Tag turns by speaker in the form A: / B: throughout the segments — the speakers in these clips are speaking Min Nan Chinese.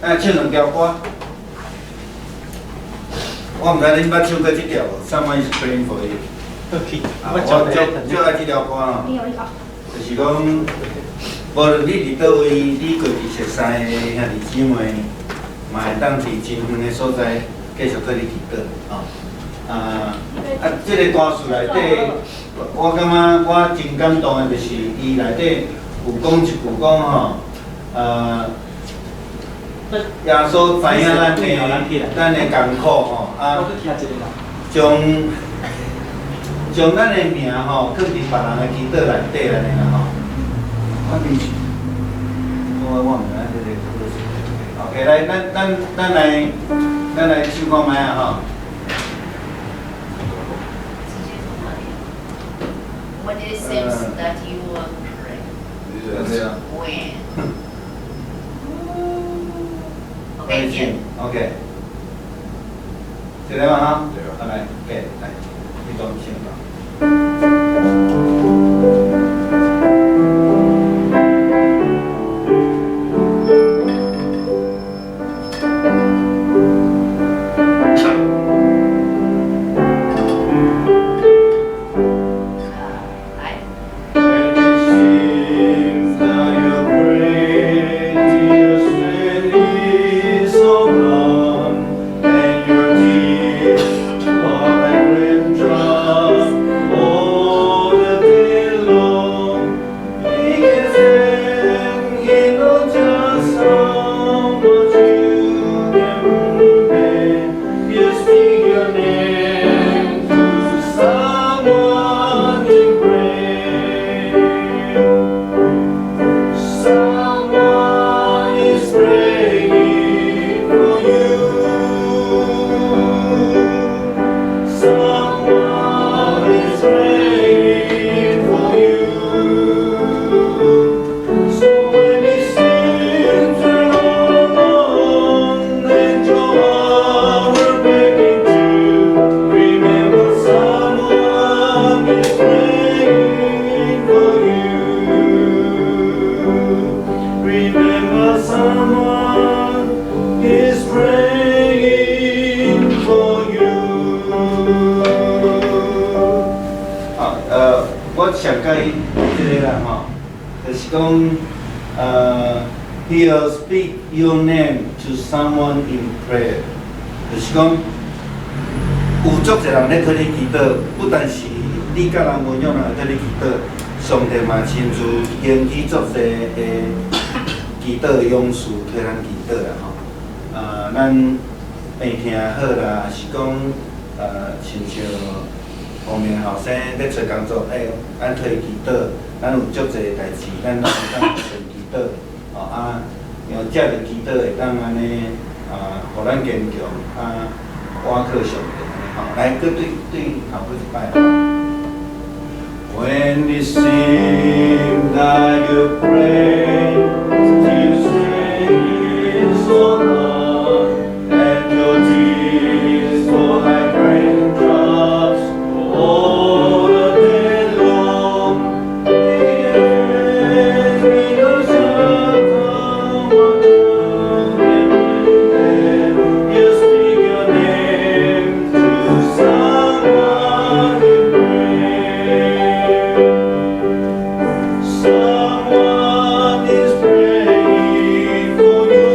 A: 咱唱兩條歌。我毋知恁捌唱過這條無？Someone is praying for you。
B: OK，
A: 啊，我足足愛這條歌吼，就是講，無論你佇佗位，你過去熟似的兄弟姊妹，嘛會當佇真遠的所在繼續替你祈禱，吼。啊啊，這個歌詞內底，我感覺我真感動的，就是伊內底有講一句講吼，耶穌知影咱的艱苦吼，啊，將咱的名吼，囥佇別人的祈禱內底按呢啦吼。我平時，我毋知影這個歌詞。OK，來，咱來唱看覓啊吼。
C: 直接從哪裡？When it seems that you are praying. When? OK, yeah.
A: OK。這個嘛哈？好來，OK，來，你講先吧。
C: 來。
A: When it seems that your prayer, your strength is all gone, and your tears fall like raindrops all the day long, He can stand, He knows just how much you can bear. You speak your name to someone in prayer. Someone is praying for you. Someone is praying for you. So when it seems you're all alone and your heart will break in two, remember someone is praying for you. Remember someone is praying for you. 啊，我上喜這個啦吼，就是講，He'll speak your name to someone in prayer，就是講，有足濟人咧替你祈禱，不但是你佮人分享人會替你祈禱，上帝嘛親自興起足濟的祈禱的勇士替咱祈禱啦吼。啊，咱病疼好啦，還是講，親像方面後生咧揣工作，欸，咱替伊祈禱，咱有足濟代誌，咱攏會當先祈禱，吼啊，用藉著祈禱會當按呢，啊，予咱堅強，啊，倚靠上帝按呢吼。來，閣對對頭閣一擺。When it seems that you pray, your strength is all gone, and your tears fall like raindrops all the day long. He knows just how much you can bear. You speak your name to someone in prayer. Someone is praying for you.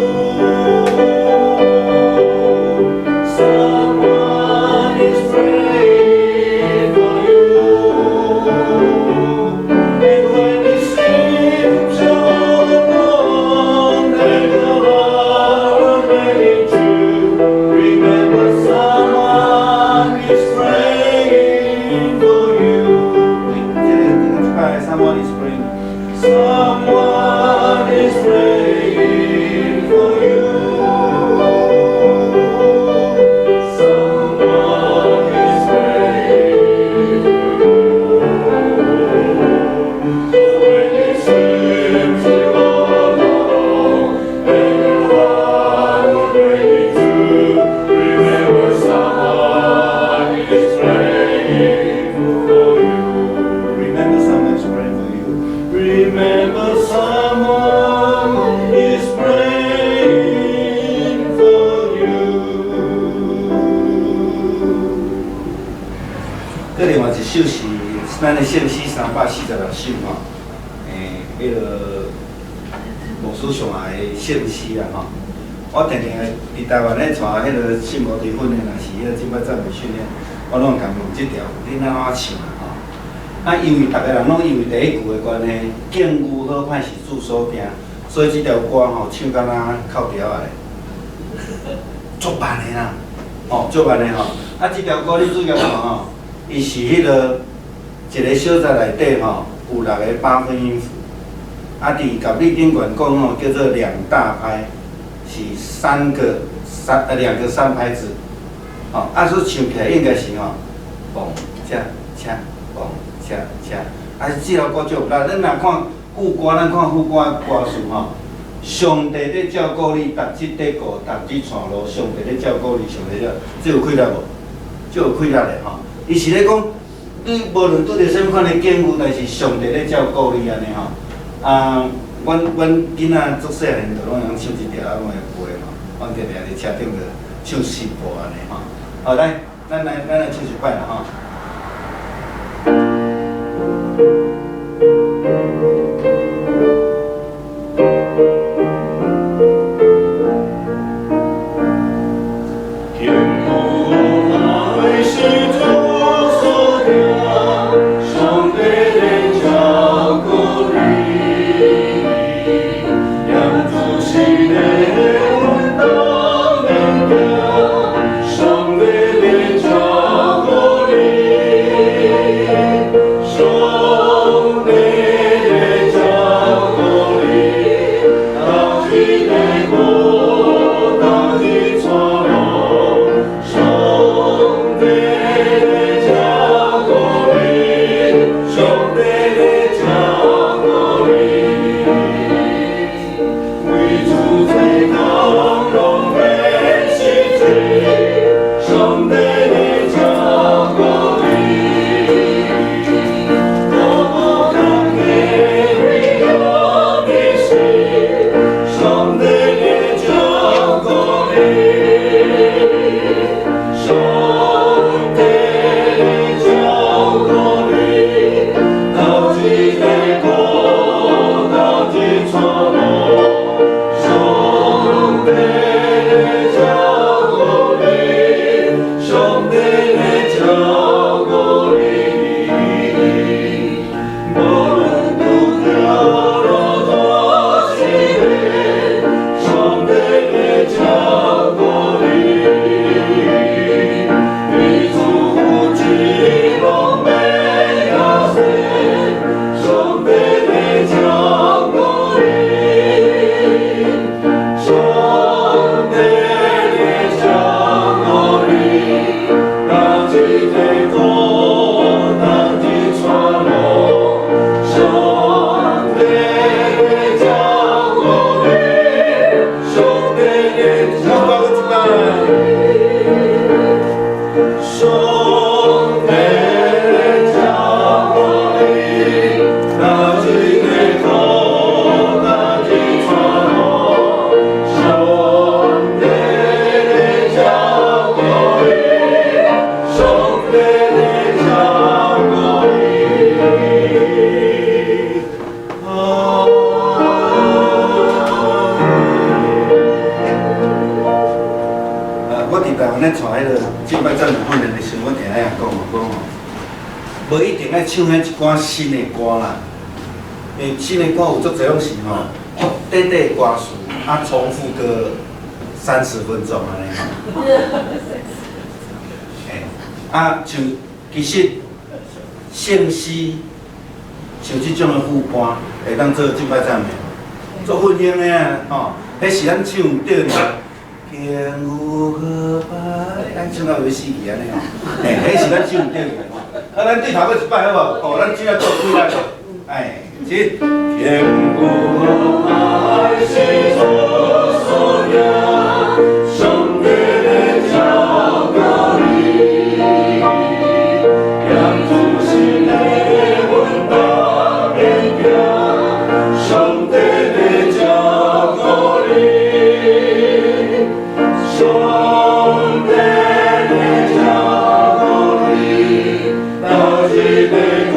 A: 咱的聖詩346首吼，彼个牧師上愛的聖詩啊吼。我定定佇台灣咧帶彼个聖母的訓練，若是彼个敬拜讚美訓練，我攏共問這條，你按怎唱啊吼？啊，因為逐个人攏因為第一句的關係，敬牛好歹是主所定，所以這條歌吼唱敢若哭調仔咧，足慢的啦，吼，足慢的吼。啊，這條歌你注意看吼，伊是彼个一个小節內底吼有六个八分音符，啊，佇甲你頂懸講吼叫做兩大拍，是三個三兩個三拍子，吼，啊，所以唱起來應該是吼，嘣恰恰嘣恰恰，啊，這條歌足有力。咱若看副歌，咱看副歌歌詞吼，上帝咧照顧你，逐日咧顧，逐日帶路，上帝咧照顧你，上帝咧，這有氣力無？這有氣力的吼。伊是咧講，你無論拄著啥物款的境遇，但是上帝咧照顧你按呢吼。啊，阮囡仔足細漢就攏會曉唱這條，啊，攏會背吼。阮定定佇車頂就唱四部按呢吼。好，來，咱來唱一擺啦吼。
B: 天父愛是主所定，上帝咧照顧你，讓主是咧阮當面行，上帝咧照顧你，上帝咧照顧你，當日咧顧，當日帶路，上帝咧照顧你，上帝咧照顧你，為主做工攏免失志，上帝咧照顧你，無工的為了的死，上帝咧照顧你，上帝咧照顧你，當日咧顧，當日帶路，上帝咧照顧你，上帝咧照顧你，無論拄著路途試煉，上帝咧照顧你，你祝福只攏免壓死，上帝咧照顧你，上帝咧照顧你，當日咧顧，當日帶路，上帝咧照顧你，上帝咧照顧你，上帝咧照顧你，當日咧顧，當日帶路，上帝咧照顧你，上帝咧照顧你。哦。
A: 我佇台灣咧帶彼个敬拜讚美訓練的時陣，我定愛講吼，講吼，無一定愛唱彼一寡新的歌啦，因為新的歌有足濟攏是吼，短短的歌詞，啊重複個30分鐘按呢吼。欸，啊，像其實聖詩，像這種的副歌，會當做敬拜讚美，做奮興的啊，吼，彼是咱唱對爾。天有何歹，咱唱到欲死去按呢吼，嘿，彼是咱唱對的吼。啊，咱對頭閣一擺好無？哦，咱這下做幾來，哎，這天有何歹是主所定，
B: 上帝咧照顧你，讓主是咧阮當面行，上帝咧照顧你，上帝咧照顧你，當日咧顧，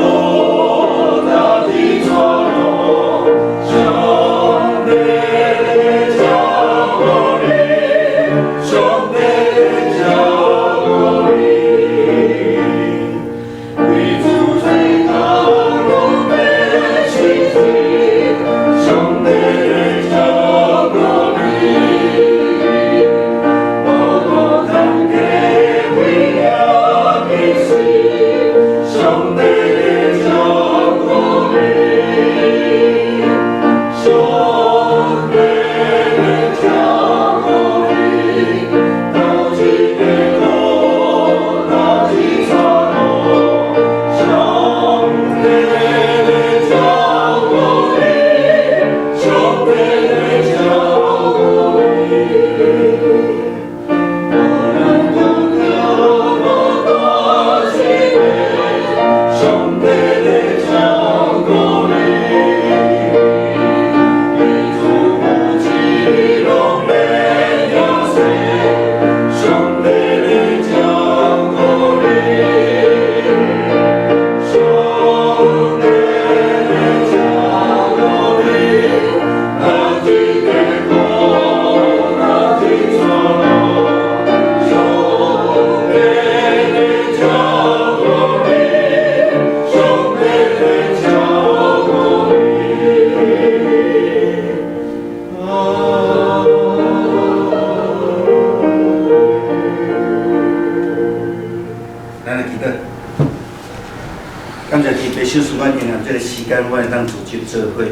A: 謝天父賞賜阮擁有這个時間，阮會當組織做伙。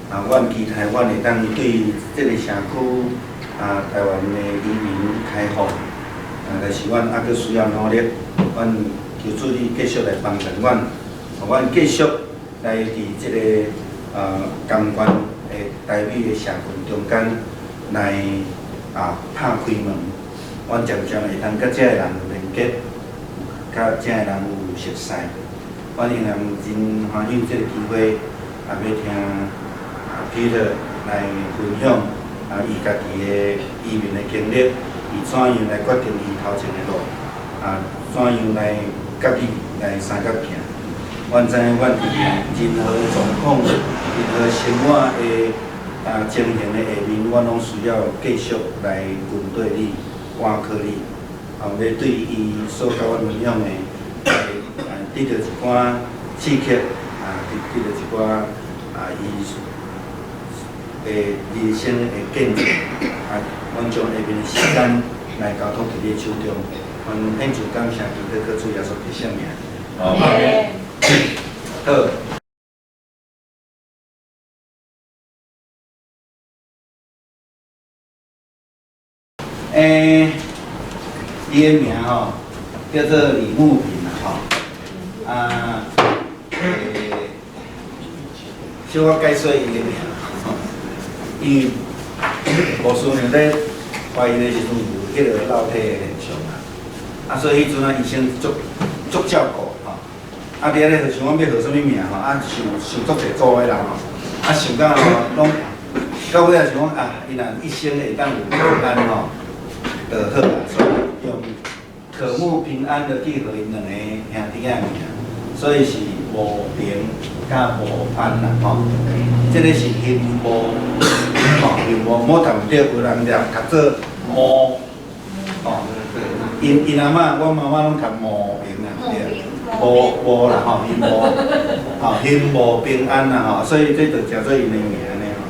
A: 啊，阮期待阮會當對這个社區啊，台灣的移民開放。啊，但是阮猶閣需要努力，阮求主你繼續來幫助阮，予阮繼續來佇這个甘願的台美的社群中間來拍開門，阮漸漸會當佮遮的人有連結，佮遮的人有熟似。阮仍然真歡喜這个機會，也欲聽 Peter 來分享伊家己的移民的經歷，伊怎樣來決定伊頭前的路，怎樣來佮你來相佮行。阮知影，阮佇任何狀況、任何生活的情形的下面，阮攏需要繼續來跟綴你、倚靠你，欲對伊所共阮分享的，來得著一寡刺激，得著一寡伊的人生的見證，阮將下面的時間來交託佇你手中，阮獻上感謝，祈禱靠主耶穌的聖名。
B: 阿門。
A: 好。欸，伊的名吼叫做李慕平啦吼，小可解說伊的名吼，因為牧師娘咧懷孕的時陣有彼个落體的現象啦，所以彼陣啊醫生足足照顧吼，佇遐咧想講欲號啥物名吼，想想足濟組的人吼，想到吼攏到尾仔想講啊，伊若一生會當有平安吼，就好啦，所以用可慕平安的去號𪜶兩个兄弟仔名，所以是慕平佮慕安啦吼。這个是音無吼，音無無讀毋對，有人念讀做慕吼。𪜶𪜶阿嬤，阮媽媽攏讀慕平啦，對，無無啦吼，音無吼，音無平安啦吼，所以這就成做𪜶的名按呢吼。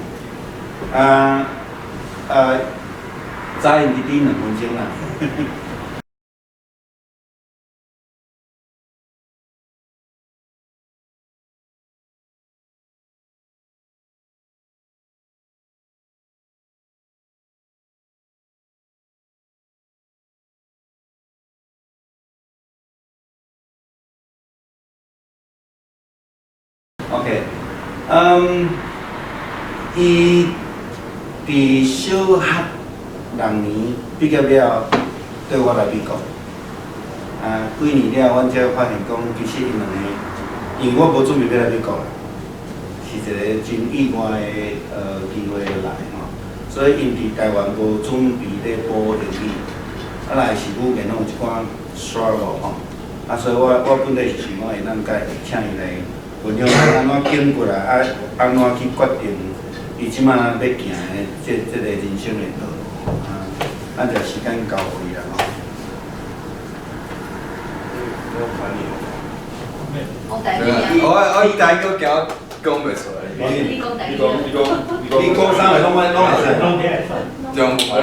A: 早𪜶弟弟2分鐘啦。OK，伊佇小學6年畢業了，綴我來美國。幾年了，阮才發現講，其實𪜶兩个，因為我無準備欲來美國啦，是一个真意外的機會來吼。所以𪜶佇台灣無準備咧補英語，來是語言攏有一寡 struggle 吼。所以我本來是想講會當共請伊來分享按怎經過來，按怎去決定伊這擺欲行的這个人生的道路。咱就時間交予伊啦吼。
C: 講台語啊！
D: 我台語驚講袂出來。
C: 你講台語。
B: 你講，你講，
A: 你講啥話攏愛攏會使。
D: 中，我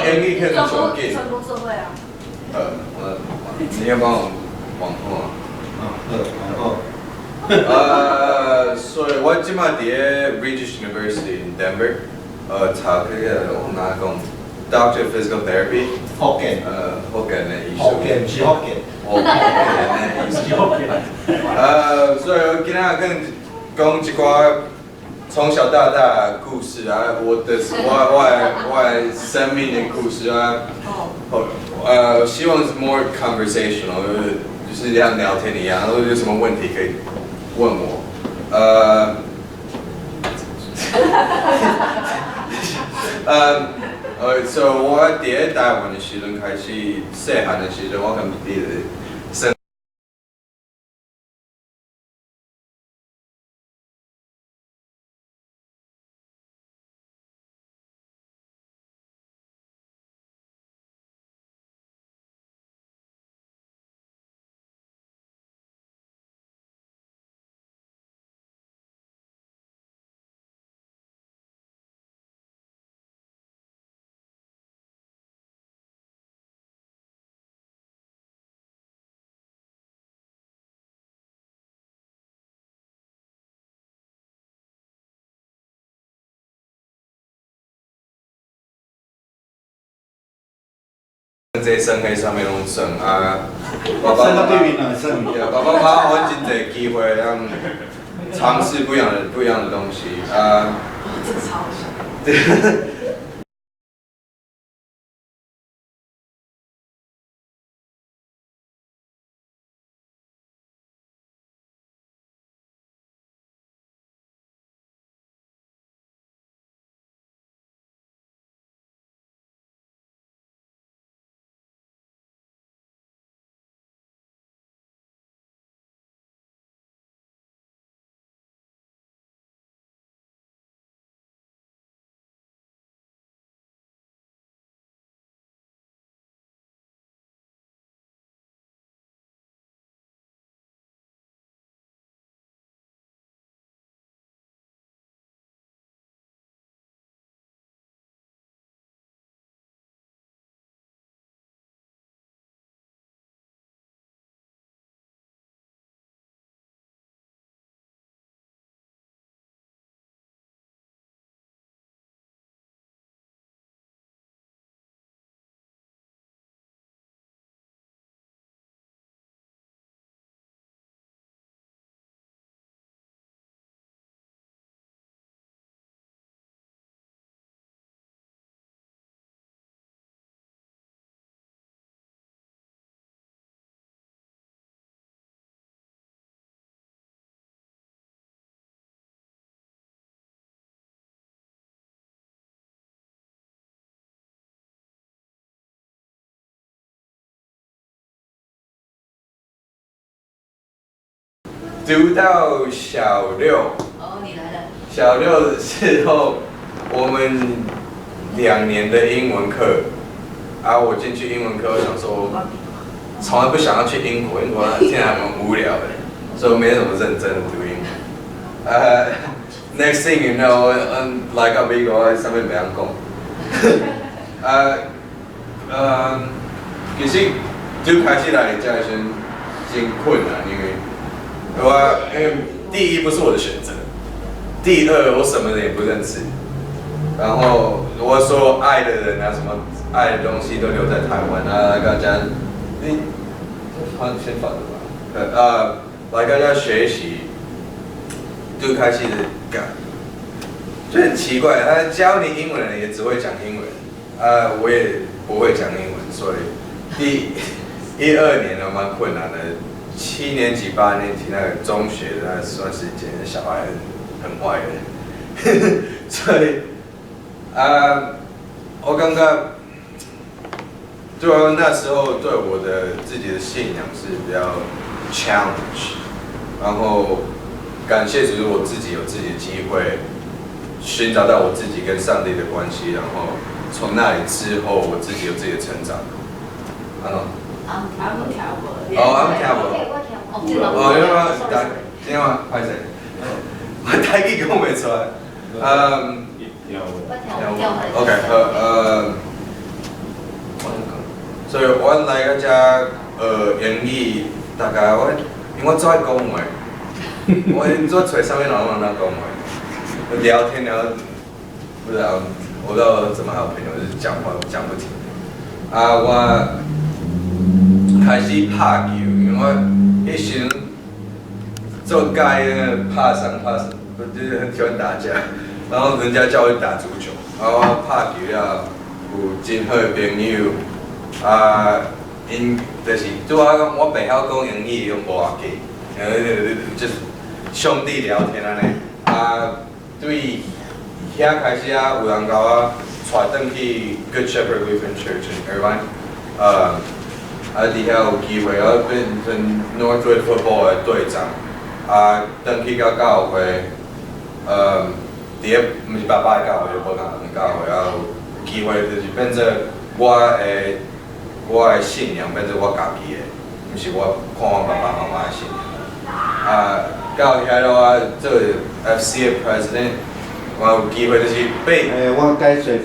D: 英語可能上緊。
E: 全部做伙啊！
D: 我，你要幫我廣播啊？
A: 哦，好，廣播。
D: 所以我這擺佇咧 Regis University in Denver，讀彼个我哪講，Doctor of Physical Therapy。
A: 福建。
D: 福建的醫生。
A: 福建，毋是福建。
D: 福建的醫生。所以我今仔跟講一寡從小到大的故事啊，我的我我的我的生命的故事啊。希望是 more conversational，就是像聊天一樣，如果有什麼問題可以問我。So 我佇咧台灣的時陣開始，細漢的時陣，我共弟弟生。這耍彼，啥物攏耍啊。爸爸
A: 耍到對面來耍。
D: 對，爸爸媽媽予阮真濟機會，讓嘗試不一樣的東西啊。
E: 這個超好笑。
D: 對。讀到小六。
C: 哦，你來了。
D: 小六的時候，我們2年的英文課，啊，我進去英文課，我想說，從來不想要去英國，英國聽起來蠻無聊的，所以我沒什麼認真的讀英文。Next thing you know，來到美國，啥物袂曉講。其實就開始來遮的時陣真困難，因為我因為第一不是我的選擇，第二我什麼人也不認識，然後我所愛的人啊，什麼愛的東西都留在台灣啊，來到遮，你放先放著吧，來到遮學習，就開始講，就很奇怪，他教你英文的人也只會講英文，啊，我也不會講英文，所以第一二年呢蠻困難的。七年級、八年級那個中學的那段時間，小孩很壞的，所以啊，我感覺，對啊，那時候對我的自己的信仰是比較 challenge，然後感謝主，我自己有自己的機會尋找到我自己跟上帝的關係，然後從那裡之後，我自己有自己的成長。啊。
E: 俺聽無。
D: 哦，俺聽無。哦，因為我這樣嗎？歹勢，我台語講袂出來。嗯。OK，好，所以我來到遮學英語，大概我因為我最愛講話，我做揣啥物人攏通講話，我聊天聊，不知道，我不知道怎麼還有朋友，就是講話講不停。啊，我開始拍球，因為我彼時陣做介拍傷拍傷，就是很喜歡打架，然後人家叫我打足球，然後我拍球了，有真好的朋友，啊，𪜶就是拄仔講我袂曉講英語，攏無要緊，就是兄弟聊天按呢，啊，對遐開始啊，有人共我帶轉去 Good Shepherd Lutheran Church in Irvine，啊，佇遐有機會，我變成 Northwood Football 的隊長，啊，轉去到教會，佇咧毋是爸爸的教會，就無仝的教會，啊，有機會就是變做我的信仰變做我家己的，毋是我看我爸爸媽媽的信仰。啊，到遐了我做 FC 的 President，我有機會就是被。
A: 欸，我解說一下。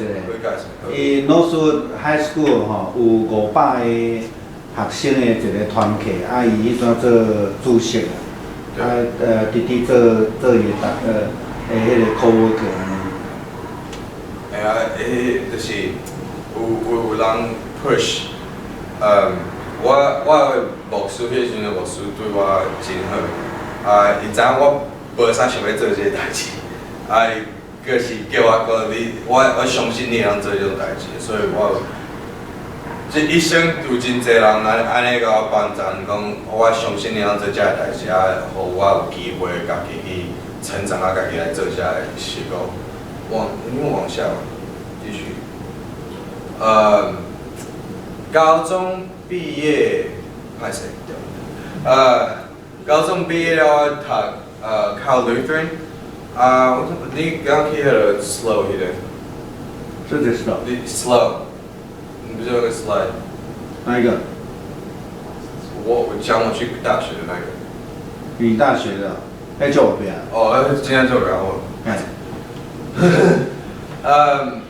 A: 伊 Northwood High School 吼有500個學生的一個團契，啊，伊彼陣做主席啊，啊，弟弟做伊的同彼個 co-worker 按呢。
D: 哎啊，欸，就是有人 push，我的牧師，彼時陣牧師對我真好，啊，伊知影我無啥想欲做這个代誌，啊，伊閣是叫我講你，我相信你會當做這種代誌，所以我這一生有真濟人按呢共我幫贊，講我相信你會當做這个代誌，啊，予我有機會家己去成長，啊，家己來做這个事工。往，你往下繼續。高中畢業，歹勢，高中畢業了，我讀考 Lutheran，啊，我你剛去彼个 slow 彼個，
A: 這就是 slow。
D: 你 slow，你不是有個 slide？
A: 哪一個？
D: 我講我去大學的那個。
A: 你大學的，在左邊。
D: 哦，今天做然後。
A: 哎。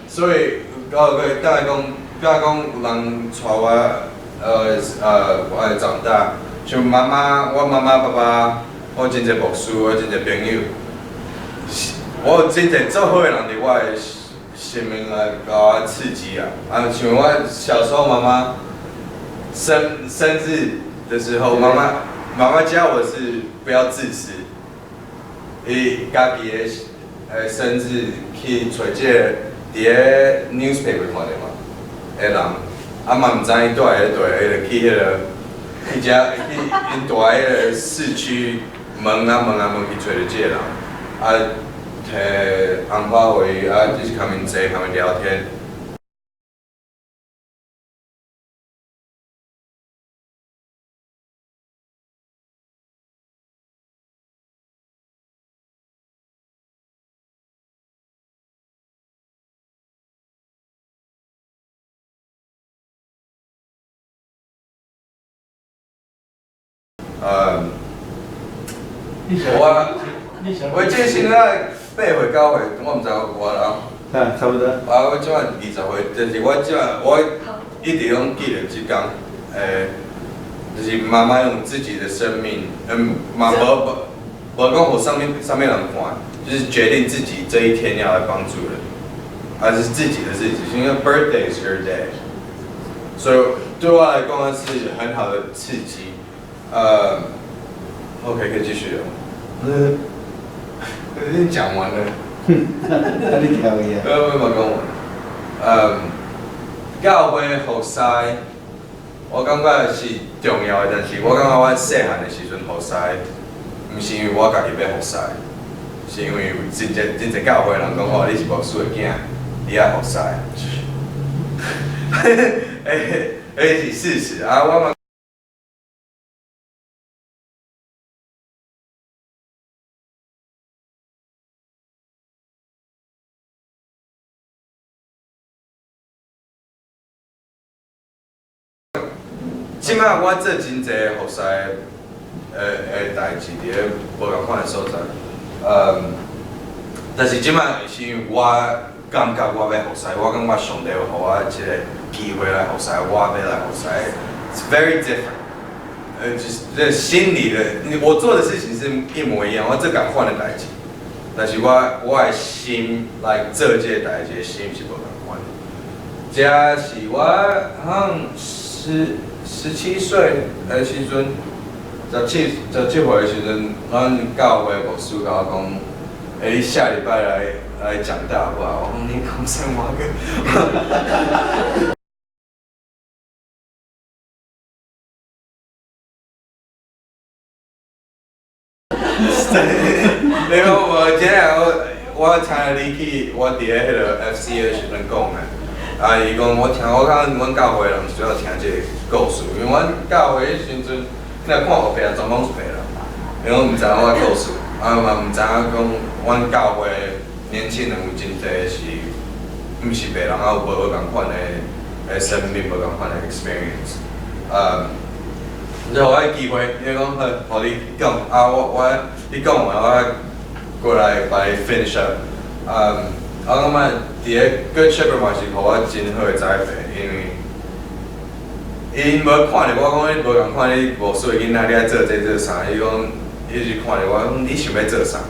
D: 所以，個大概講，比如講有人帶我，我來長大，像媽媽，我媽媽、爸爸，我真濟牧師，我真濟朋友，我有真濟足好的人佇我的生命來共我刺激啊！啊，像我小時候媽媽生日的時候，媽媽教我是不要自私，伊家己的生日去揣這个佇咧 newspaper 看著嘛，的人，啊嘛毋知伊住佇咧佗，伊就去彼个去遮去𪜶住彼个市區問啊問啊問去揣著這个人，啊提紅包予伊，啊就是共𪜶坐，共𪜶聊天。我這先仔8歲9歲，我毋知我偌老。
A: 啊，差不多。
D: 啊，我這擺20歲，但是我這擺我一直攏記得這工，就是媽媽用自己的生命，嘛無講予啥物啥物人看，就是決定自己這一天要來幫助人，還是自己的日子，因為 birthday is your day，所以對我來講是很好的刺激。OK，可以繼續了。已經講完了。
A: 啊，你調伊啊？
D: 沒沒講完。教會服侍，我感覺是重要的，但是我感覺我細漢的時陣服侍，毋是因為我家己欲服侍，是因為真濟真濟教會人講哦，你是牧師的囝，你愛服侍。欸，是事實啊，我嘛。這擺我做真濟服侍的代誌，佇咧無仝款的所在，但是這擺是因為我感覺我欲服侍，我感覺上帝有予我這个機會來服侍，我欲來服侍，It's very different。就是這心裡的，我做的事情是一模一樣，我做仝款的代誌，但是我的心來做這个代誌的心是無仝款的。這是我好像17歲的時陣，17歲的時陣，阮教會牧師共我講，欸，你下禮拜來講道好無？我講你講啥物個？你講無？這個我聽你去，我佇咧彼个 FC 的時陣講的。啊！伊講我聽，我感覺阮教會人需要聽這個故事，因為阮教會彼時陣，你若看有白人，全攏是白人，因為毋知影我的故事，啊嘛毋知影講阮教會年輕人有真濟是，毋是白人，啊有無仝款的生命，無仝款的 experience，你予我機會，伊講好，予你講，啊我你講完，我過來共你 finish up，我感覺佇咧 Good Shepherd 嘛是予我真好的栽培，因為𪜶無看著我講你無仝款，你無細囡仔，你愛做這做啥？伊講，伊是看著我講你想欲做啥？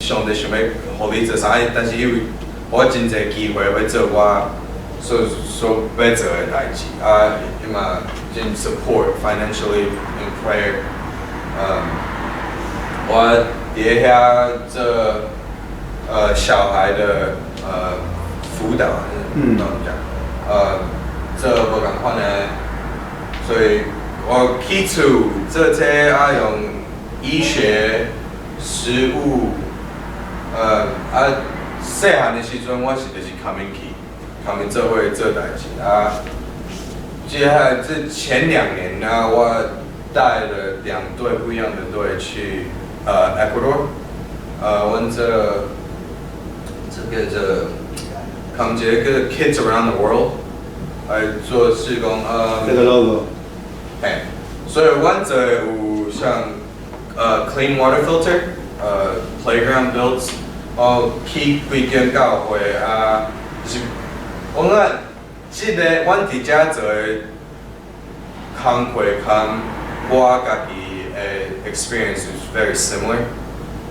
D: 上帝想欲予你做啥，但是因為我真濟機會欲做我所欲做的代誌，啊，伊嘛真 support financially in prayer。我佇遐做小孩的輔導，怎麼講？做無仝款的，所以我起厝做這啊用醫學、食物，啊細漢的時陣我是就是共𪜶去，共𪜶做伙做代誌啊。接下來這前2年呢，我帶了兩隊不一樣的隊去Ecuador，阮這個這，他們這個 Kids Around the World 來做志工，
A: 這個 logo，
D: 嘿，所以阮做的有像clean water filter，playground builds，哦起幾間教會啊，就是我感覺這個阮佇遮做的工課，佮我家己的 experience is very similar。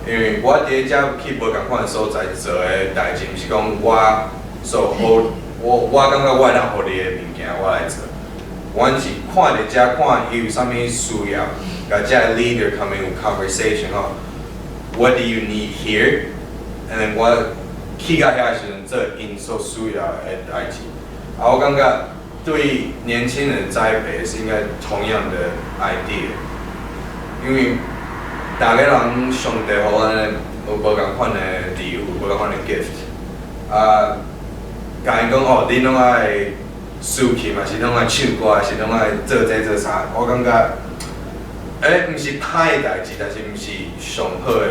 D: 因為我佇遮去無仝款的所在做的代誌，毋是講我所好，我感覺我會當予你的物件，我來做。阮是看佇遮看伊有啥物需要，共遮的 leader 共𪜶有 conversation 吼。What do you need here? And then 我去到遐時陣做𪜶所需要的代誌。啊，我感覺對年輕人栽培是應該同樣的 idea，因為逐个人上帝予咱的有無仝款的禮物，無仝款的 gift。啊，共𪜶講哦，你攏愛司琴，還是攏愛唱歌，還是攏愛做這做啥？我感覺，毋是歹的代誌，但是毋是上好的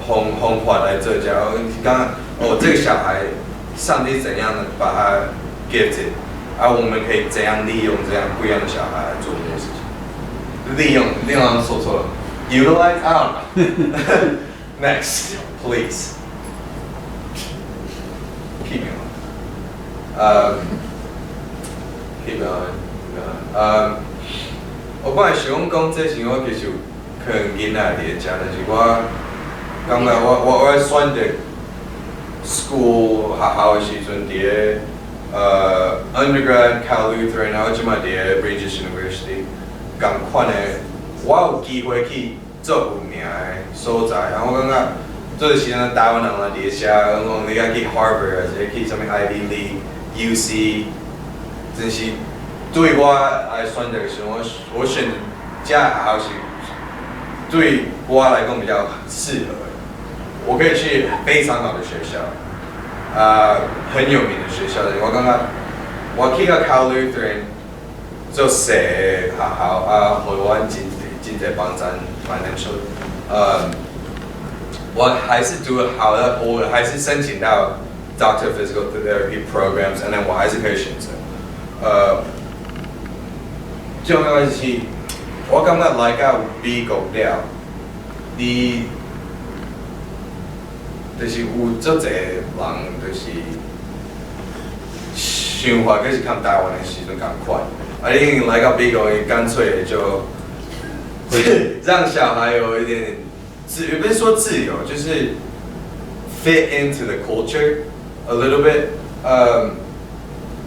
D: 方法來做這。我感覺哦，這個小孩，上帝怎樣把他 gifted，啊，我們可以怎樣利用這樣不一樣的小孩來做這件事情？利用，利用說錯了，utilize，I don't know. Next, please. Keep going. Keep going. Keep going. 我本來想講這是我其實有可能囡仔佇咧遮，但是我感覺我選擇 school 學校的時陣，佇咧undergrad Cal Lutheran，然後這擺佇咧 Regis University，仝款的，我有機會去做有名的所在，啊，我感覺這時陣台灣人若佇咧遮，講你愛去 Harvard，還是去啥物 Ivy League、UC，真是對我來選擇的時陣，我選這學校是對我來講比較適合的。我可以去非常好的學校，啊，很有名的學校。我感覺我去到 Cal Lutheran 做細的學校啊，予阮真濟真濟幫贊 financial，我還是讀好的，我還是申請到 Doctor of Physical Therapy programs，and then 我還是可以選擇。重要的是，我感覺來到美國了，你就是有足濟人，就是想法，閣是佮台灣的時陣仝款。啊，你已經來到美國，伊乾脆就讓小孩有一點自，也不是說自由，就是 fit into the culture a little bit。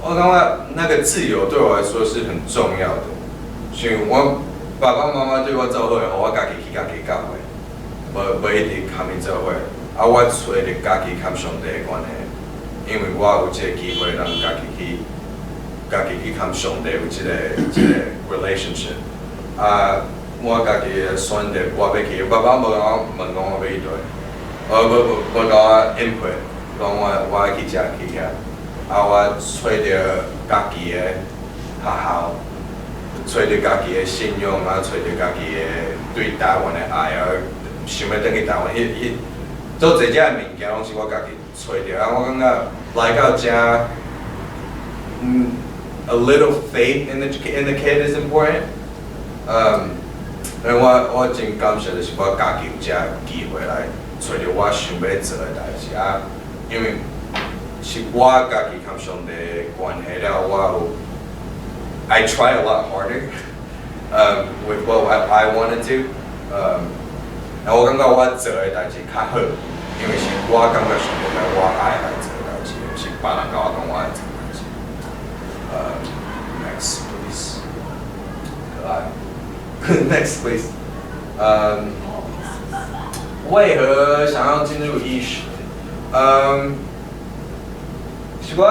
D: 我感覺那個自由對我來說是很重要的。像我爸爸媽媽對我做好的，予我家己去家己教會，無一直共𪜶做伙。啊，我揣著家己佮上帝的關係，因為我有這個機會，讓家己去佮上帝有這個 relationship。啊，我家己的選擇，我欲去，爸爸無共我問講我欲去佗，無共我 input，講我愛去遮去遐。啊，我揣著家己的學校，揣著家己的信仰，啊，揣著家己的對台灣的愛，啊，想欲轉去台灣，彼做濟這物件攏是我家己揣著。啊，我感覺來到遮，a little faith in the kid is important。因為我真感謝，就是我家己有這機會來揣著我想欲做的代誌啊，因為是我家己佮上帝的關係了，我有 I try a lot harder with what I want to do. 然後我感覺我做的代誌較好，因為是我感覺上帝我愛來做的代誌，毋是別人共我講我愛做的代誌。Next please，可愛。Next please。為何想要進入醫學？是我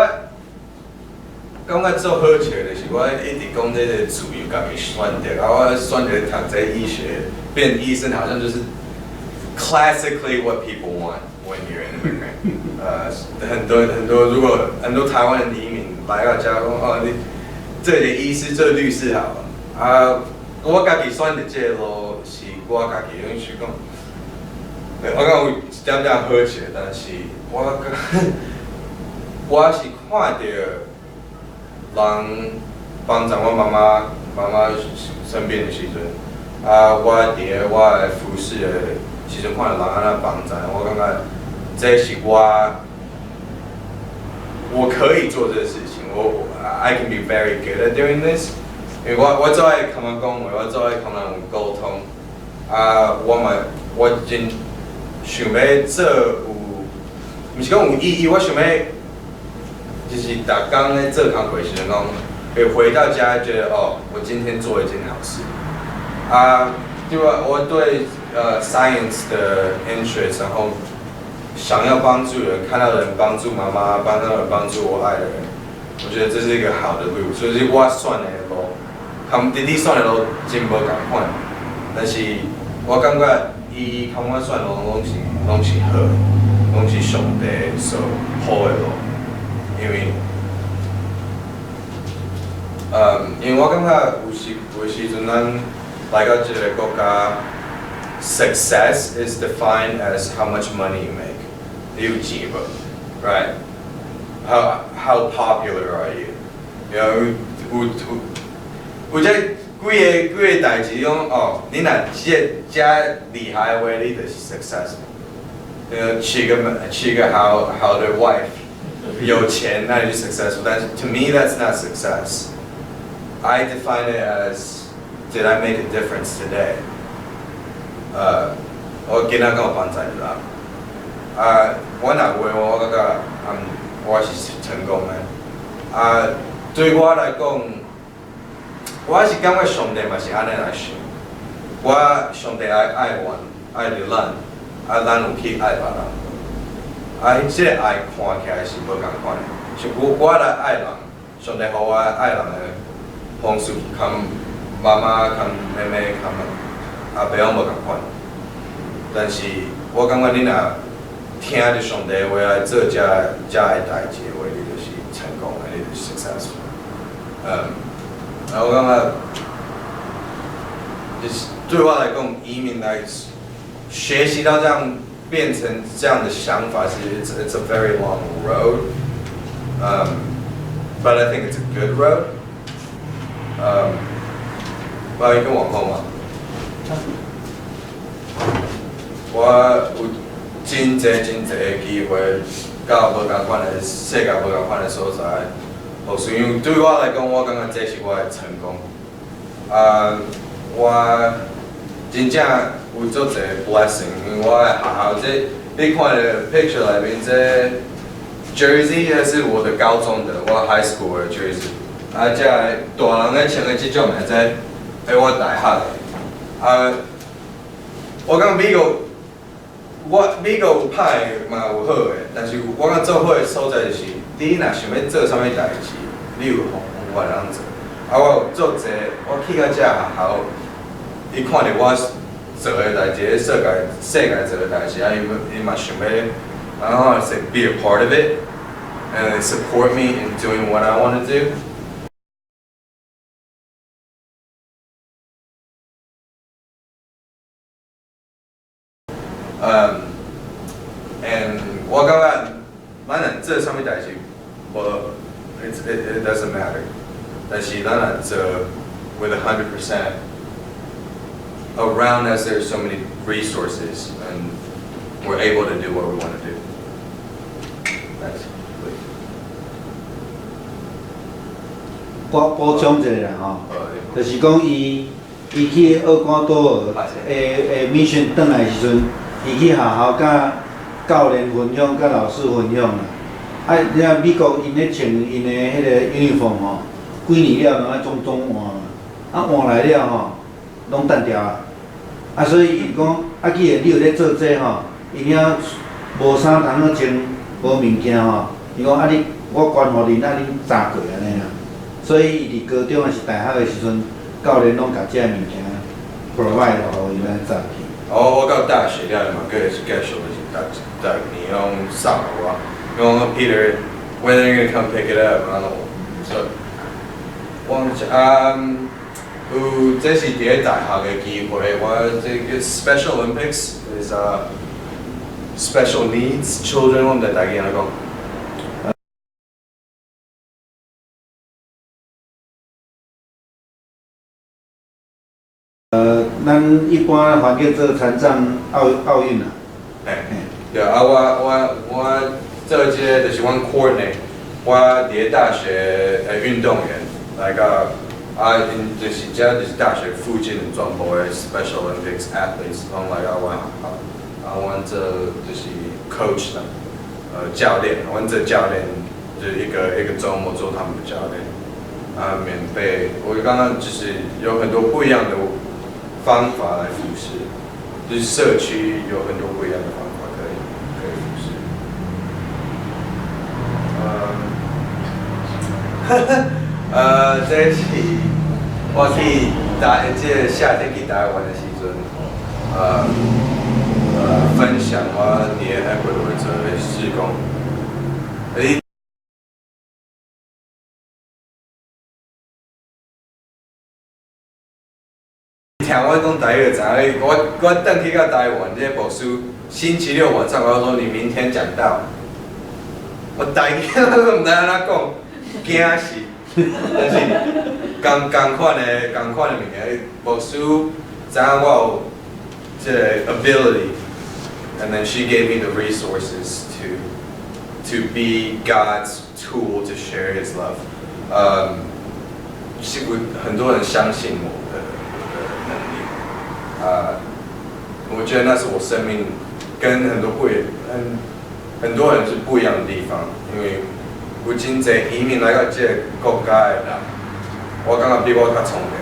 D: 感覺做好笑的是，我一直講這個自由家己選擇，啊，我選擇讀這醫學，變醫生，好像就是 classically what people want when you're an immigrant。很多很多，如果很多台灣的移民來到遮講，哦，你做個醫師、做律師好啊。我家己選擇這個路是我家己，因為是講，我感覺有一點點好笑，但是我是看著人幫助我媽媽，媽媽生病的時陣，啊，我佇咧我的服侍的時陣，看著人按怎幫助，我感覺這是我可以做這個事情，我 I can be very good at doing this，因為我做愛共人講話，我做愛共人有溝通，啊，我嘛我真想欲做有，毋是講有意義，我想欲就是逐工咧做工課時陣講，會回到家覺得哦，我今天做一件好事。啊，對我我對science 的 interest，然後想要幫助人，看到人幫助媽媽，幫到人幫助我愛的人，我覺得這是一個好的路，所以我選的路，佮弟弟選的路真無仝款，但是我感覺伊共我選的路攏是好的，攏是上帝所予的路，因為我感覺有時陣咱來到這個國家，success is defined as how much money you make，你有錢無，right？How popular are you？有有有有這幾個代誌講哦，你若這個遮厲害的話，你就是 successful。娶個好好的 wife，有錢，那你就 successful。但是 to me that's not success。I define it as did I make a difference today？我今仔敢有幫助人？啊，我若有的話，我感覺，我是成功的。啊，對我來講，我是感覺上帝嘛是按呢來想。我上帝愛愛阮，愛著咱，啊，咱有去愛別人。啊，這個愛看起來是無仝款的，是我來愛人，上帝予我愛人的方式，佮媽媽、佮妹妹、佮阿爸攏無仝款。但是我感覺你若聽著上帝話來做這个代誌的話，你就是成功的，你就是 successful。啊，我感覺，就是對我來講，移民來學習到這樣變成這樣的想法，是 it's a very long road。But I think it's a good road。我要跟往後嘛。我有真濟真濟的機會，到無仝款的世界無仝款的所在，服侍。因為對我來講，我感覺這是我的成功。啊，我真正有足濟 blessing，因為我的學校這你看的 picture 內面這 jersey，這是我的高中的，我 high school 的 jersey。啊，這個大人咧穿的這種的，這喺我大學的。啊，我感覺美國，我美國有歹的嘛有好的，但是我感覺做好的所在就是，你若想欲做啥物代誌，你有方法通做。啊，我有足濟，我去到這學校，伊看著我做的代誌，世界做的代誌，啊，伊嘛想欲，I don't know how to say be a part of it and support me in doing what I want to do. And 我感覺咱若做啥物代誌，無，it doesn't matter。但是咱若做 with 100% around us, there's so many resources, and we're able to do what we want to do. Next, please.
A: 我補充一下啦吼，就是講伊伊去厄瓜多爾的 mission 轉來時陣，伊去學校佮教練分享，佮老師分享啦。啊，你看美國𪜶咧穿𪜶的彼個 uniform 吼，幾年了攏愛總總換嘛，啊換來了吼，攏單調啊。啊，所以伊講，啊，既然你有咧做這吼，𪜶遐無衫通好穿，無物件吼，伊講啊你，我捐予恁，啊恁紮過按呢啦。所以伊佇高中抑是大學的時陣，教練攏共這个物件 provide 予𪜶來紮去。
D: 哦，我到大學了嘛，閣是繼續就是逐逐年攏送予我。伊講 Peter，when are you gonna come pick it up？然後說，我啊，有這是佇咧大學的機會，我這個 Special Olympics is special needs children，我毋知台語按怎講。
A: 咱一般翻叫做殘障奧運啊。
D: 嘿，對啊，我做這個就是阮 coordinate，我佇咧大學的運動員來到啊，𪜶就是這就是大學附近的全部的 Special Olympics athletes 攏來到阮學校，啊，阮做就是 coach 啦，教練，阮做教練就是一個一個週末做他們的教練，啊，免費。我剛剛就是有很多不一樣的方法來服侍，就是社區有很多不一樣的方法可以服侍。這是我去台，這個夏天去台灣的時陣，分享我佇咧厄瓜多爾做的事工。你聽我講台語就知影，我轉去到台灣，這個牧師星期六晚上我說你明天講道，我台語我毋知按怎講，驚死。但是仝款的物件，牧師知影我有這個 ability，and then she gave me the resources to be God's tool to share His love。嗯，是有很多人相信我的能力，啊，我覺得那是我生命跟很多不一很很多人是不一樣的地方，因為有真濟移民來到這個國家的人，我感覺比我較聰明，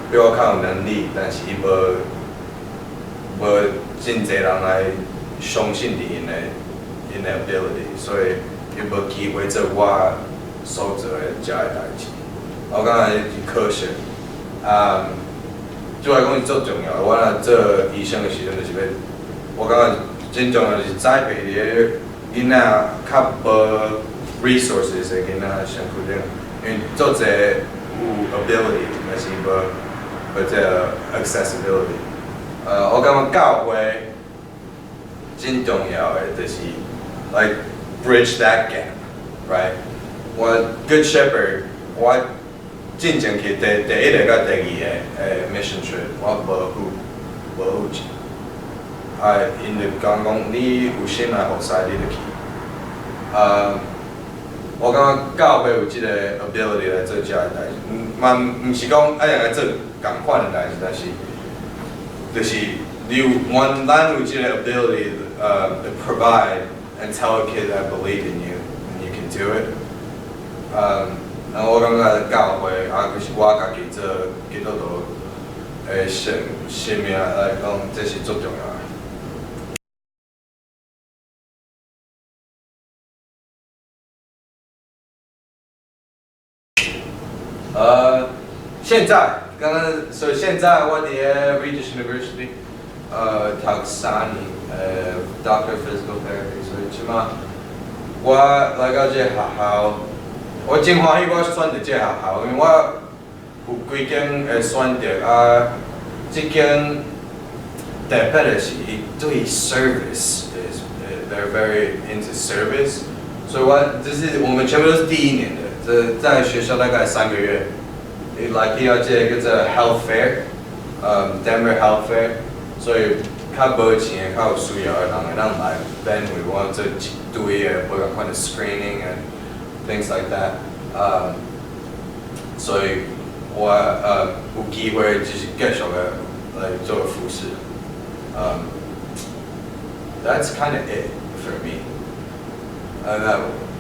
D: 比我較有能力，但是伊無真濟人來相信佇𪜶的 ability，所以伊無機會做我所做的這个代誌。我感覺是可惜。啊，對我來講是足重要的。我若做醫生的時陣，就是欲，我感覺真重要就是栽培佇咧囡仔較無 resources 的囡仔身軀頂，因為足濟有 ability，但是無這个 accessibility。我感覺教會真重要的就是 like bridge that gap，right？我 Good Shepherd，我進前去第一個佮第二个 mission trip，我無付錢。啊，𪜶就講講你有心來服侍，你就去。啊，我感覺教會有這個 ability 來做這个代誌，嘛毋是講愛來做仝款的代誌，但是就是你有，阮咱有這個 ability，to provide and tell a kid I believe in you and you can do it。然後我感覺教會啊，閣是我家己做基督徒的生命來講，這是足重要的。現在剛剛，所以現在我佇咧 Regis University，讀3年，Doctor of Physical Therapy，所以這馬我來到這個學校，我真歡喜我選擇這個學校，因為我有幾間的選擇啊，這間特別的是伊對 service is they're very into service，所以我這是我們全部都是第一年的，這在學校大概3個月。伊來去到這個叫做 Health Fair，Denver Health Fair，所以較無錢的、較有需要的人會當來免費我做一堆的無仝款的 screening and things like that，所以我有機會就是繼續的來做服侍。That's kind of it for me。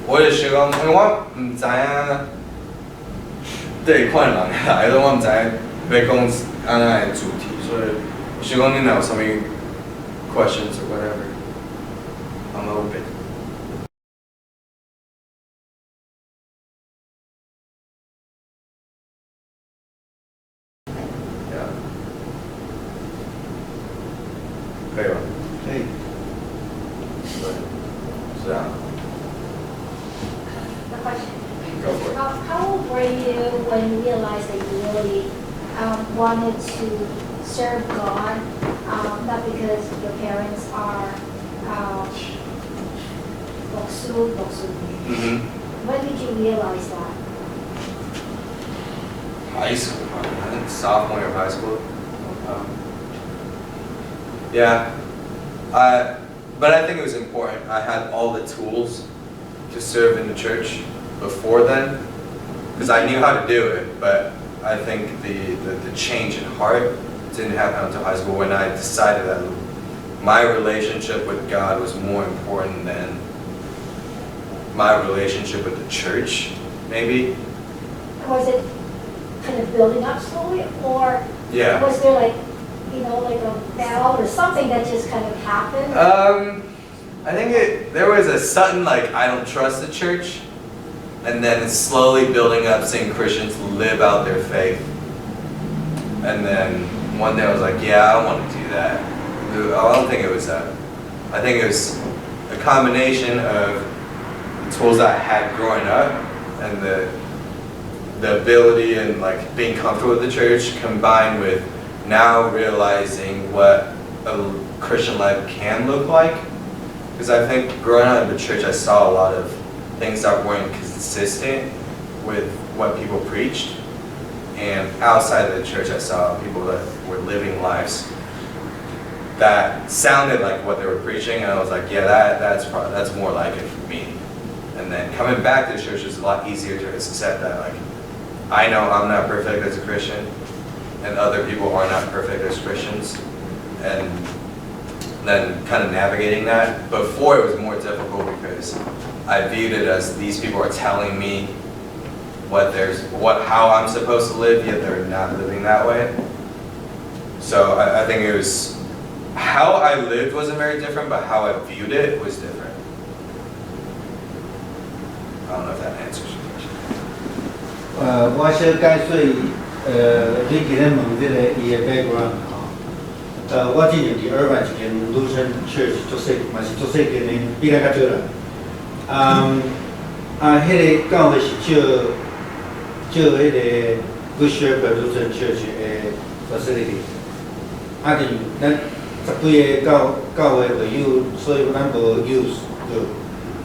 D: 我就是講，因為我毋知影對款人來，我毋知影欲講按怎的主題，所以我想講你若有啥物 questions or whatever，I'm open。Yeah. 可以嗎？
A: 可以。
D: 對，是啊。
F: The question.
D: Go for it.
F: How old were you when you realized that you really wanted to serve God, not because your parents are 牧師牧師
D: 嗯哼。
F: When did you realize that?
D: High school, I think sophomore year of high school. Yeah, but I think it was important. I had all the tools to serve in the church before then, because I knew how to do it. But I think the change in heart didn't happen until high school when I decided that my relationship with God was more important than my relationship with the church, maybe.
F: Was it kind of building up slowly, or was there like a bell or something that just kind of happened?
D: I think it there was a sudden, like, I don't trust the church, and then it's slowly building up, seeing Christians live out their faith. And then one day I was like, yeah, I want to do that. I don't think it was that. I think it was a combination of the tools I had growing up and the ability and, like, being comfortable with the church combined with now realizing what a Christian life can look like. Because I think growing up in the church, I saw a lot of things that weren't consistent with what people preached. And outside of the church, I saw people that were living lives that sounded like what they were preaching, and I was like, yeah, that's more like it for me. And then coming back to the church is a lot easier to accept that, like, I know I'm not perfect as a Christian, and other people are not perfect as Christians, and then kind of navigating that. Before, it was more difficult because I viewed it as these people are telling me what there's what how I'm supposed to live, yet they're not living that way. So I think it was how I lived wasn't very different, but how I viewed it was different. I don't know if that answers your question.
A: 我小解說，你今日問這个伊的 background 吼，我之前佇爾灣一間 Lutheran Church 足細，嘛是足細間的，比咱較少啦。啊，彼个教會是借借彼个 Good Shepherd Lutheran Church 的 facility。啊，就是咱十幾个教教會會友，所以咱無 youth 個。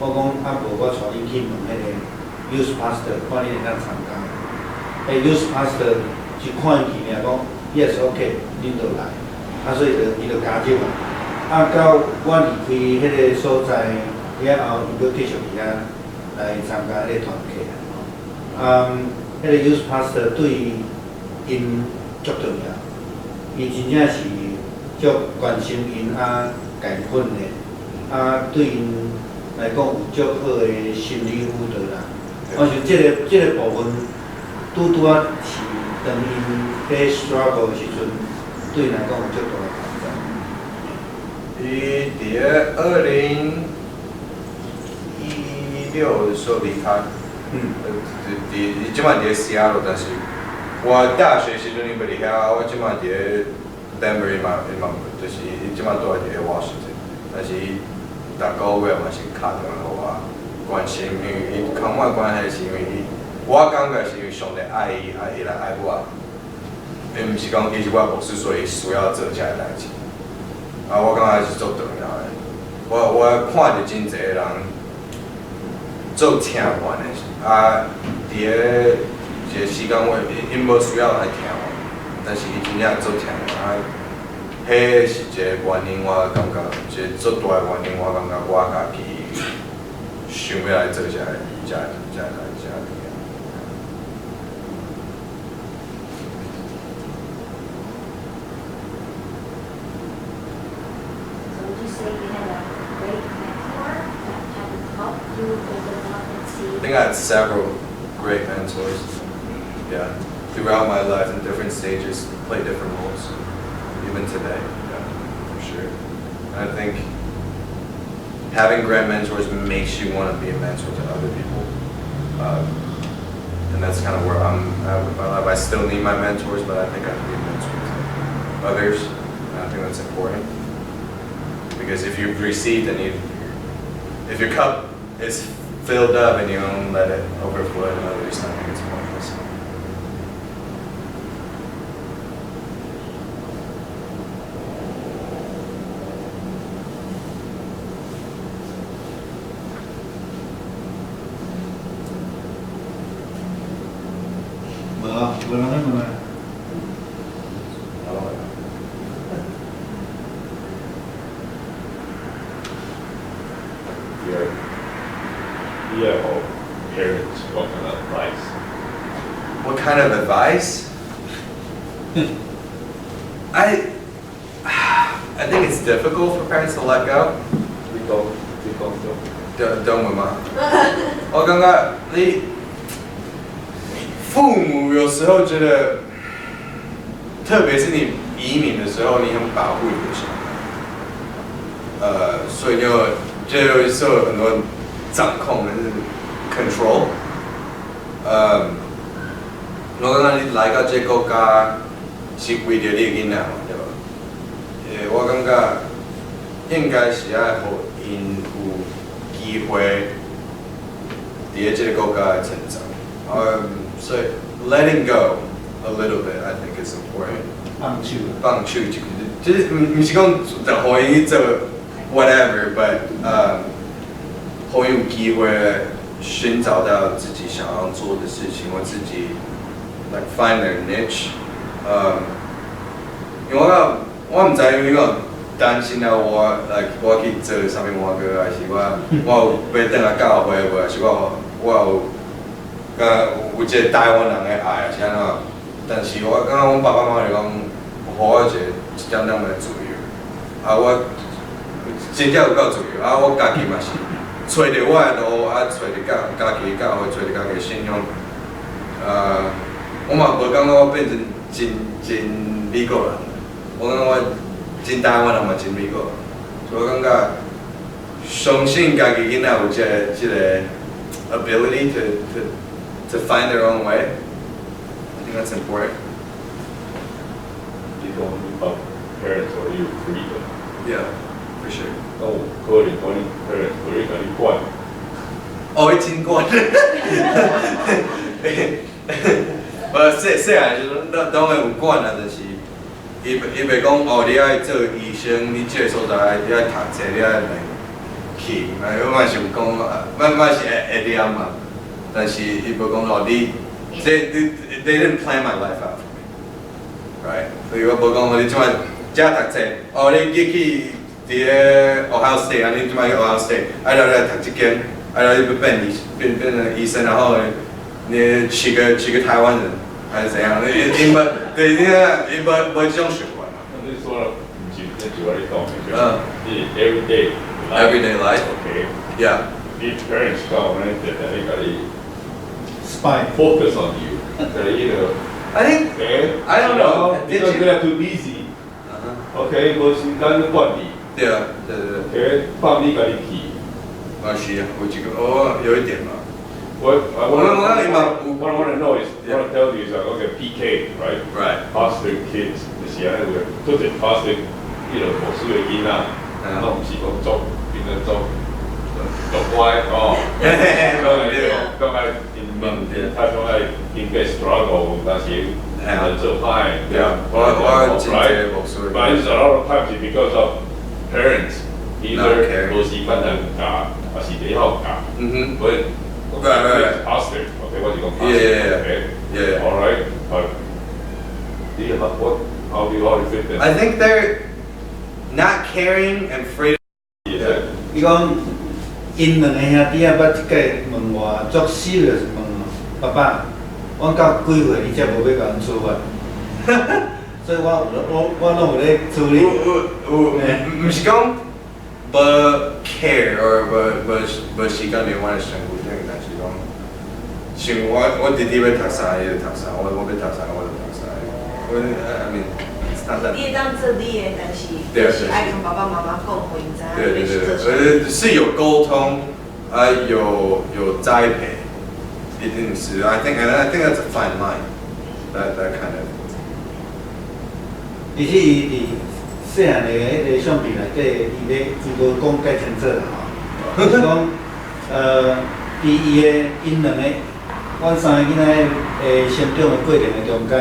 A: 我講啊，無我帶恁去問彼個 youth pastor，看恁會當參加。彼 youth pastor 一看伊去爾講，yes OK，恁就來。啊，所以就伊就加入啊。啊，到我離開彼個所在了後，伊閣繼續佇遐來參加彼個團契啊。啊，彼個 youth pastor 對𪜶足重要，伊真正是足關心𪜶啊，共𪜶訓練，啊，對𪜶來講有足好的心理輔導啦。我想這個部分，拄拄仔是當𪜶咧 struggle 的時陣，對𪜶來講有足大的幫助。
D: 伊佇2016的時候離開，佇伊這擺佇西雅圖，但是我大學時陣伊袂佇遐，我這擺佇 Denver 伊嘛伊嘛，就是伊這擺住佇 Washington，但是伊逐個月嘛是敲電話予我關心，因為伊跟我的關係是因為伊，我感覺是因為上帝愛伊，啊伊來愛我，伊毋是講伊是我牧師，所以需要做這个代誌。啊，我感覺是足重要的。我看著真濟人做聽完的，啊，佇咧一個時間我𪜶無需要來聽我，但是伊真正做聽完，啊，彼是一個原因，我感覺一個足大的原因，我感覺我家己想欲來做這个這這這代誌。think I had several great mentors. Yeah, throughout my life in different stages, play different roles, even today. Yeah, for sure. And I think having great mentors makes you want to be a mentor to other people. And that's kind of where I'm at with my life. I still need my mentors, but I think I can be a mentor to others. And I think that's important. Because if you've received and you, if your cup is filled up and you don't let it overflow to others, I think it's pointless.
A: 無啊，無人咧問啊。
D: I don't know.
B: Your parents, what kind of advice?
D: What kind of advice? I think it's difficult for parents to let go.
B: 你講，你講咗。
D: 懂懂嗎？我感覺你父母有時候覺得，特別是你移民的時候，你很保護你的小孩，所以就受很多掌控，就是 control。我感覺你來到這個國家是為著你的囡仔嘛，對吧？我感覺應該是愛予𪜶有機會佇這個國家的成長。所以 letting go a little bit, I think is important.
A: 放手。
D: 放手一就是毋是講就予𪜶去做 whatever，but 予𪜶有機會尋找到自己想要做的事情，或自己 like find their niche。因為我毋知影你講擔心啊，我 like 我去做啥物碗糕，還是我有欲轉來教會無，還是我有佮有這個台灣人的愛，還是按怎？但是我感覺阮爸爸媽媽就講，予我一個一點點的自由，啊我真正有夠自由，啊我家己嘛是揣著我的路，啊揣著家己的教會，揣著家己的信仰，我嘛無感覺我變成真真美國人，我感覺我真台灣人嘛真美國人，所以我感覺相信家己囡仔有這個 ability to find their own way. I think that's important.
B: 你講你爸 parents 予你有 freedom，
D: Yeah, for sure.
B: 那有可能講你 parents 無咧共你管。
D: 哦，伊真管。無細細漢時陣，當然有管啊，就是伊袂講哦，你愛做醫生，你這個所在你愛讀冊，你愛來去，啊，伊嘛是有講，嘛是會念嘛，但是伊無講哦，你這你 they didn't plan my life out for me, right？所以我無講哦，你這擺遮讀冊，哦，你去佇咧 Ohio State，啊，你這擺去 Ohio State，啊，了來讀這間，啊，了你欲變醫變成醫生，然後你娶個台灣人還是怎樣？伊無對，你看伊無這種循環嘛。
B: 那你說了，毋是，那是我咧講的，就是你 everyday
D: Everyday life.
B: OK，
D: Yeah.
B: 你 parents 講咧，定定咧共你
A: Spy.
B: focus on you，共你彼個。
D: I think
B: Okay.
D: I don't know. Did
B: Because
D: you?
B: they are too busy. OK，無時間去管你。
D: 對啊，對對對。
B: OK，放你家己去。
D: 啊是啊，有一個哦，有一點嘛。
B: 我 I
D: 我我你嘛
B: what I want to know is, I want to tell you is like, okay, PK, right?
D: Right.
B: Pastor kids，就是按呢有，做者 pastor，彼個牧師的囡仔，攏毋是講做，變做做做乖哦。感覺𪜶他講愛應該 struggle，但是能做歹。
D: 對啊，我真濟牧師。
B: But it's a lot of times because of parents either 無時間通教，還是袂曉教。
D: 嗯哼。
B: 所以
D: Right.
B: Pastor, okay, 我是講 pastor, okay?
D: Yeah.
B: All right, but do you have what? How do you fit them?
D: I think they're not caring and afraid.
B: Yeah.
A: 伊講，𪜶兩個兄弟仔捌一擺問我，足 serious 問我，爸爸，阮到幾歲你才無欲共阮處罰？所以我攏有咧處理。
D: 有有有，毋是講無 care or 無時間佇阮的身軀頂，但是講像我弟弟欲讀啥，伊就讀啥；我欲讀啥，我就讀啥。我 I mean, it's not that.
E: 你會當做你的，但是是愛共爸爸媽媽講，予𪜶知影你欲做啥。
D: 是有溝通，啊，有栽培，一定是。I think that's a fine line. That kind of.
A: 其實伊佇細漢的彼个相片內底，伊咧伊無講介清楚啦吼，就是講，佇伊的𪜶兩个，阮三个囡仔的成長的過程的中間，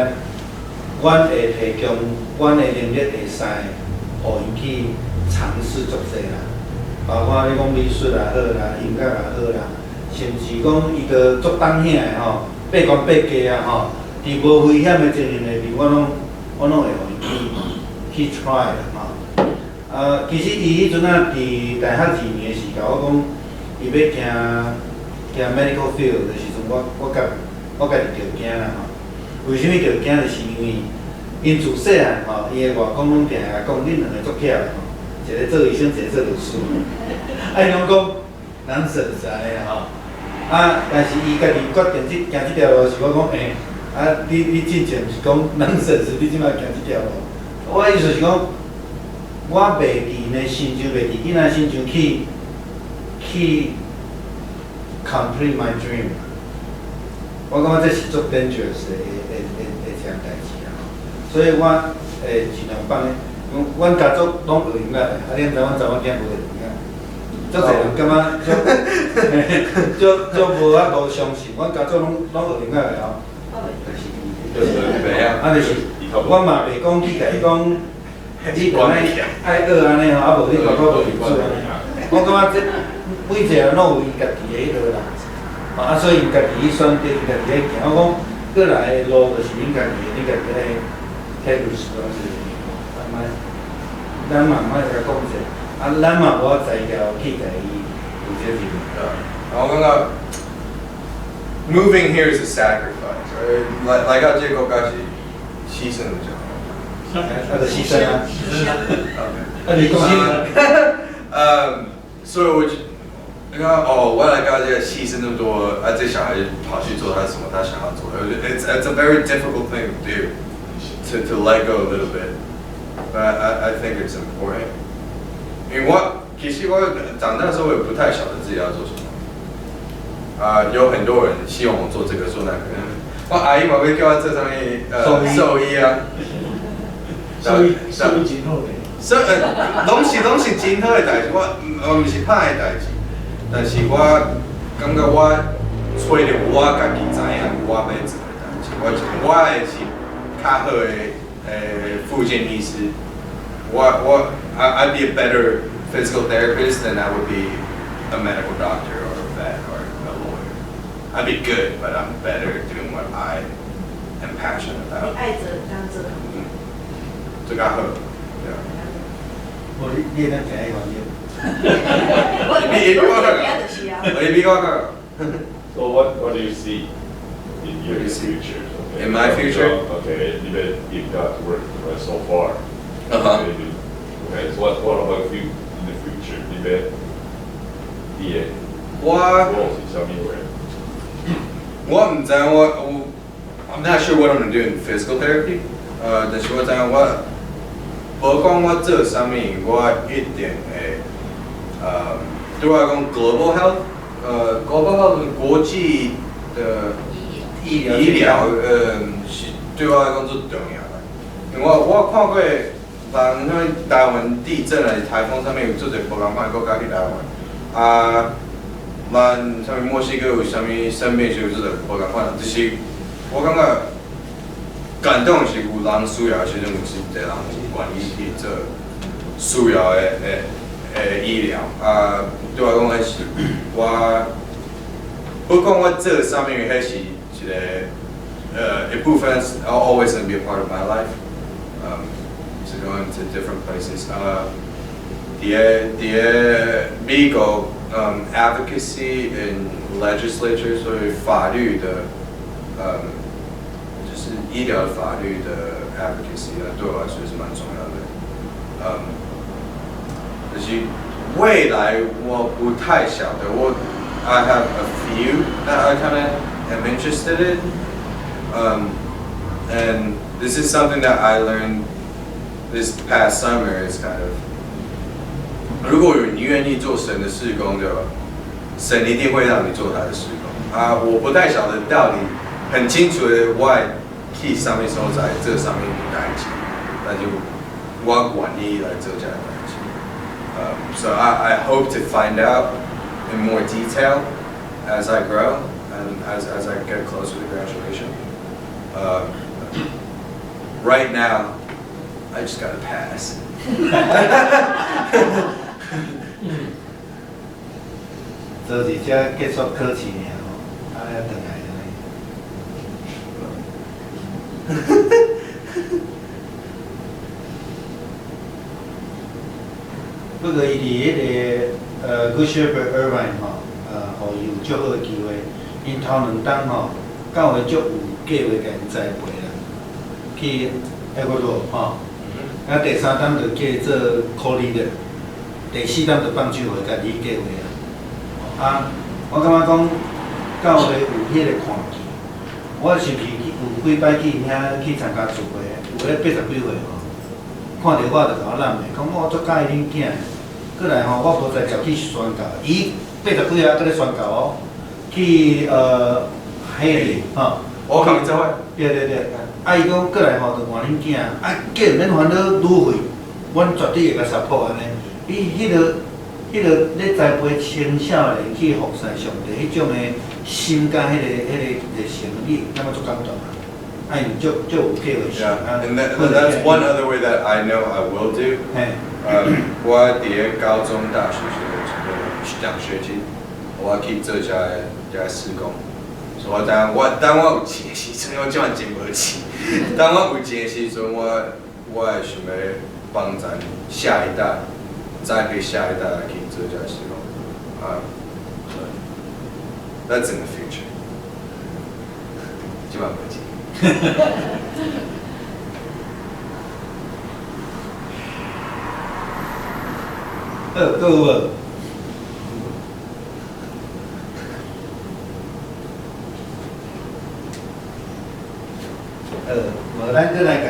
A: 阮會提供阮的能力會使，予𪜶去嘗試足濟啦，包括你講美術也好啦，音樂也好啦，甚至講伊都足膽兄的吼，八關八家啊吼，佇無危險的情形內面，我攏會予𪜶去 try 啦吼。啊，其實伊彼陣啊，佇大學2年的時候，我講伊欲行行 medical field 的時陣，我家己就驚啦吼。為啥物就驚？就是因為𪜶自細漢吼，伊的外公攏定定共講，恁兩个足巧的吼，一个做醫生，一個做律師。啊，伊攏講 nonsense 按呢吼。啊，但是伊家己決定這行這條路時，我講欸，啊，你進前毋是講 nonsense，你這擺行這條路。我意思是講，我袂佇呢身上，袂佇囡仔身上去 complete my dream。我感覺這是足 dangerous 的一項代誌啊！所以我會盡量放咧。阮家族攏學音樂的，啊，你毋知阮查某囝無學音樂，足濟人感覺足足無法度相信，阮家族攏學音樂的吼。就是
D: 就是袂曉。
A: 啊，就是我嘛袂講去共伊講，你著愛愛學按呢吼，啊無你爸爸無入做按呢。我感覺這每一個人攏有伊家己的彼落啦，啊，所以𪜶家己去選擇，𪜶家己去行。我講過來的路就是恁家己的，恁家己愛 take responsibility。啊，咱嘛毋愛共講者，啊，咱嘛無法材料去共伊負責任。
D: 我感覺 moving here is a sacrifice. 來到這個國家是犧牲的。
A: 啊，就犧牲啊！啊，你講
D: 所以我就，你看哦，我來到這個犧牲那麼多，啊，這小孩跑去做他什麼他想要做的，It's a very difficult thing to do, to let go a little bit, but I think it's important. 因為我其實我長大的時候我也不太曉得自己要做什麼，啊，有很多人希望我做這個做那個，我阿姨嘛欲叫我做啥物，獸醫啊。
G: 獸醫真好咧。
D: 所以，攏是真好的代誌，我毋是歹的代誌，但是我感覺我揣著我家己知影我欲做的代誌，我會是較好的復健醫師，我 I'd be a better physical therapist than I would be a medical doctor or a vet or a lawyer. I'd be good, but I'm better doing what I am passionate about.
E: 你愛做當做。
D: 嗯，這較好。對啊。
A: 無你你會當行彼原因。
D: 你比我較你比我較。
B: So what do you see in your future? Okay.
D: In my future?
B: Okay, you've got to work so far. Okay, okay, so what about you in the future? 你欲你的
D: 我
B: goal 是啥物話？
D: 我毋知我 I'm not sure what I'm gonna do in physical therapy. 但是我知影我，無管我做啥物，我一定會，對我來講，global health，global health 國際的
A: 醫療
D: 醫療，是對我來講足重要的。因為我看過人，啥物台灣地震還是颱風啥物，有足濟無仝款的國家去台灣，啊，咱啥物墨西哥有啥物生病時有足濟無仝款，就是我感覺感動是有人需要的時陣，有真濟人有願意去做需要的醫療。啊，對我來講，彼是我不管我做啥物，彼是一個一部分，always gonna be a part of my life. To go into different places. 佇美國，advocacy in legislature，所以法律的，就是醫療法律的 advocacy，對我來說是蠻重要的。就是未來我不太曉得，我 I have a few that I kind of am interested in. And this is something that I learned this past summer is kind of, 如果你願意做神的事工，對吧？神一定會讓你做他的事工啊！我不太曉得到底很清楚的我去啥物所在做啥物代誌，但是我願意來做這个代誌。So I hope to find out in more detail as I grow and as I get closer to graduation. Right now, I just gotta pass.
A: 做伫遮結束考試爾吼，啊，了轉來按呢。不過伊佇彼个Good Shepherd Irvine 吼，予伊有足好的機會。𪜶頭兩冬吼，教會足有計劃共𪜶栽培啦，去厄瓜多吼。啊，第三冬就叫做 co-leader，第四冬就放手予家己計劃啊。啊，我感覺講教會有彼個看見，我是去有幾擺去遐去參加聚會，有咧80幾歲吼，看著我就共我攬的，講我足佮意恁囝的。過來吼，我無才調去宣教，伊80幾歲還閣咧宣教哦，去海里吼。
D: 我共伊做伙。
A: 對對對，啊伊講過來吼，就換恁囝，啊叫毋免煩惱旅費，阮絕對會共 support 按呢。伊彼個咧栽培青少年去服侍上帝，彼種的心佮彼個熱誠，你感覺足感動啊！啊，𪜶足足有計劃性。
D: Yeah, and that's one other way that I know I will do.
A: 嘿。
D: 我佇咧高中、大學時獎學金，我去做這个事工。所以我當我當我有錢的時陣，我這擺真無錢。當我有錢的時陣，我會想欲幫咱下一代，栽培下一代來去做這个事工。啊，so that's in the future。這擺無錢。
A: 好，閣有無？好，無咱閣來共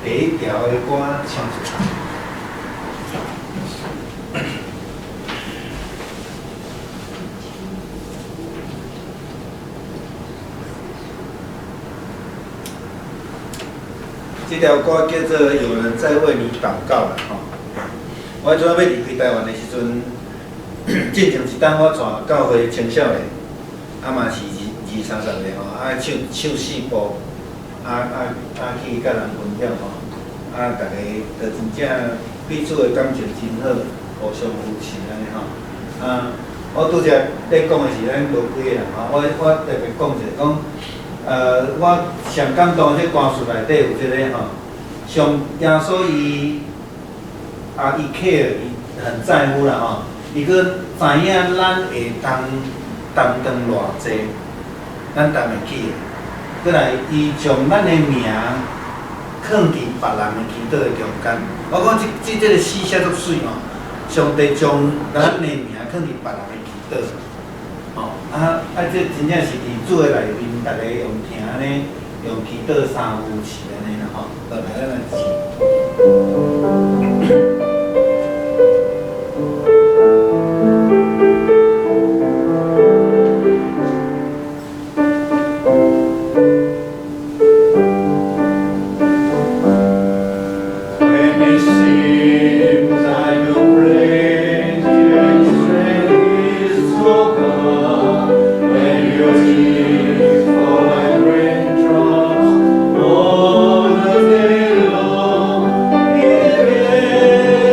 A: 第一條的歌唱一首。這條歌叫做《有人在為你禱告》啦，吼。我怎仔欲離開台灣的時陣，進前一冬我帶教會青少年，啊嘛是二二三十个吼，啊唱唱四部，啊去佮人分享吼，啊逐个就真正彼此的感情真好，互相扶持按呢吼。啊，我拄才咧講的是咱無幾個人吼，我特別講一下講，我上感動的這歌詞內底有這个吼，上耶穌伊啊，伊 care，伊很在乎啦吼，伊閣知影咱會當擔當偌濟，咱擔會起的。閣來，伊將咱的名囥佇別人的祈禱的中間。我講這個詩寫足媠吼，上帝將咱的名囥佇別人的祈禱，吼啊！這真正是佇主的內面，逐个用聽按呢，用祈禱相扶持按呢啦吼。好，來，咱來試。
G: When it seems I no great strength is so gone, when your tears fall like raindrops all the day long, it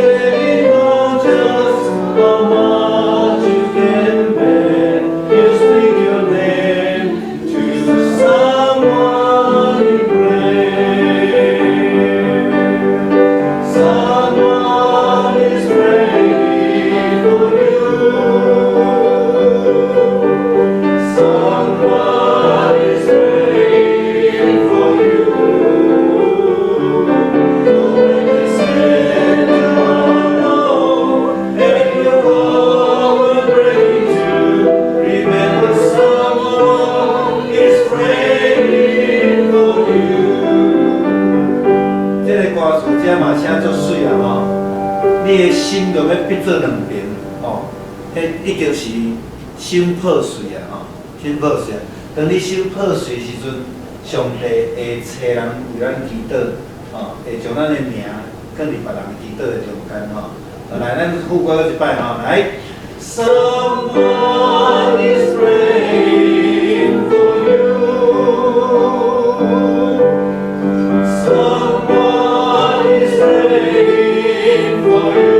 A: 你的心就欲變做兩爿，吼，彼已經是心破碎啊，吼，心破碎啊。當你心破碎的時陣，上帝會揣人為咱祈禱，吼，會將咱的名放佇別人祈禱的中間，吼。來，咱副歌閣一擺，吼，來。Someone is praying for you. Someone is praying for you.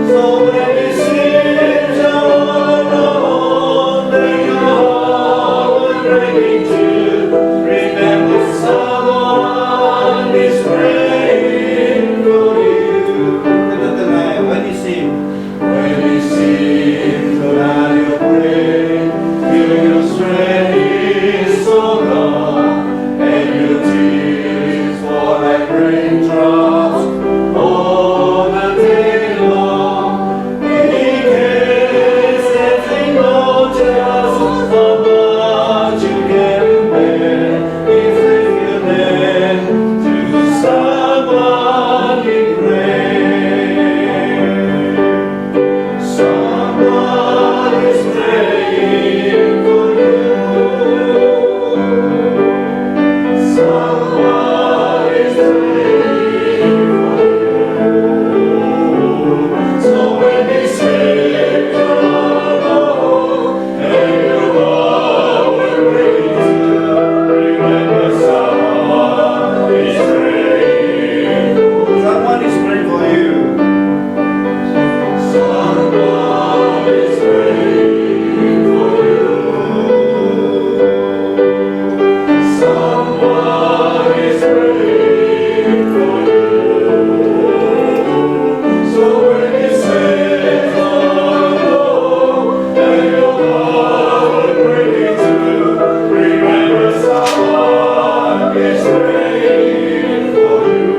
A: So when it seems you're all alone and your heart will break in two, remember someone is praying for you. When it seems, when it seems that you pray till your strength is so gone and your tears fall like raindrops all the day long. He cares and he knows just how much you can bear. If you name to someone in prayer. Someone is praying for you. Someone is praying for you. So when it seems you're alone and your heart will break in two, remember someone is praying. Someone is praying for you. Someone is praying for you. Someone is praying for you. So when it seems all alone and your heart will break in two, remember someone is praying for you.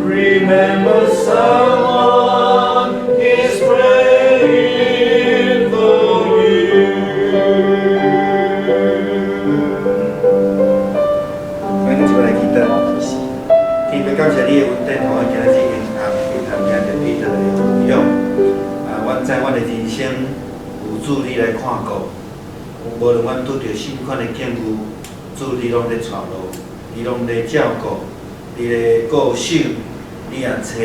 A: Remember someone is praying for you. 咱一齊來祈禱。天父感謝你的恩典，予阮今仔日通去參加著彼得的分享。啊，阮知阮的人生有主你來看顧，無論阮拄著啥物款的境遇，主你攏咧帶路，你攏咧照顧，你咧顧守，你也差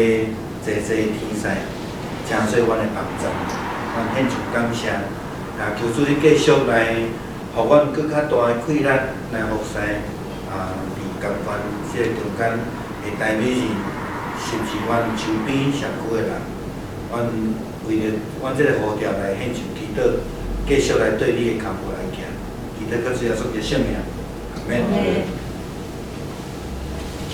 A: 濟濟天使，成做阮的幫助。阮獻上感謝，啊，求主你繼續來，予阮閣較大的氣力來服侍啊，佇共款這个中間的台美人，甚至阮周邊社區的人，阮為著阮這个呼召來獻上祈禱，繼續來對你的腳步來行，祈禱閣主耶穌的聖名，阿門。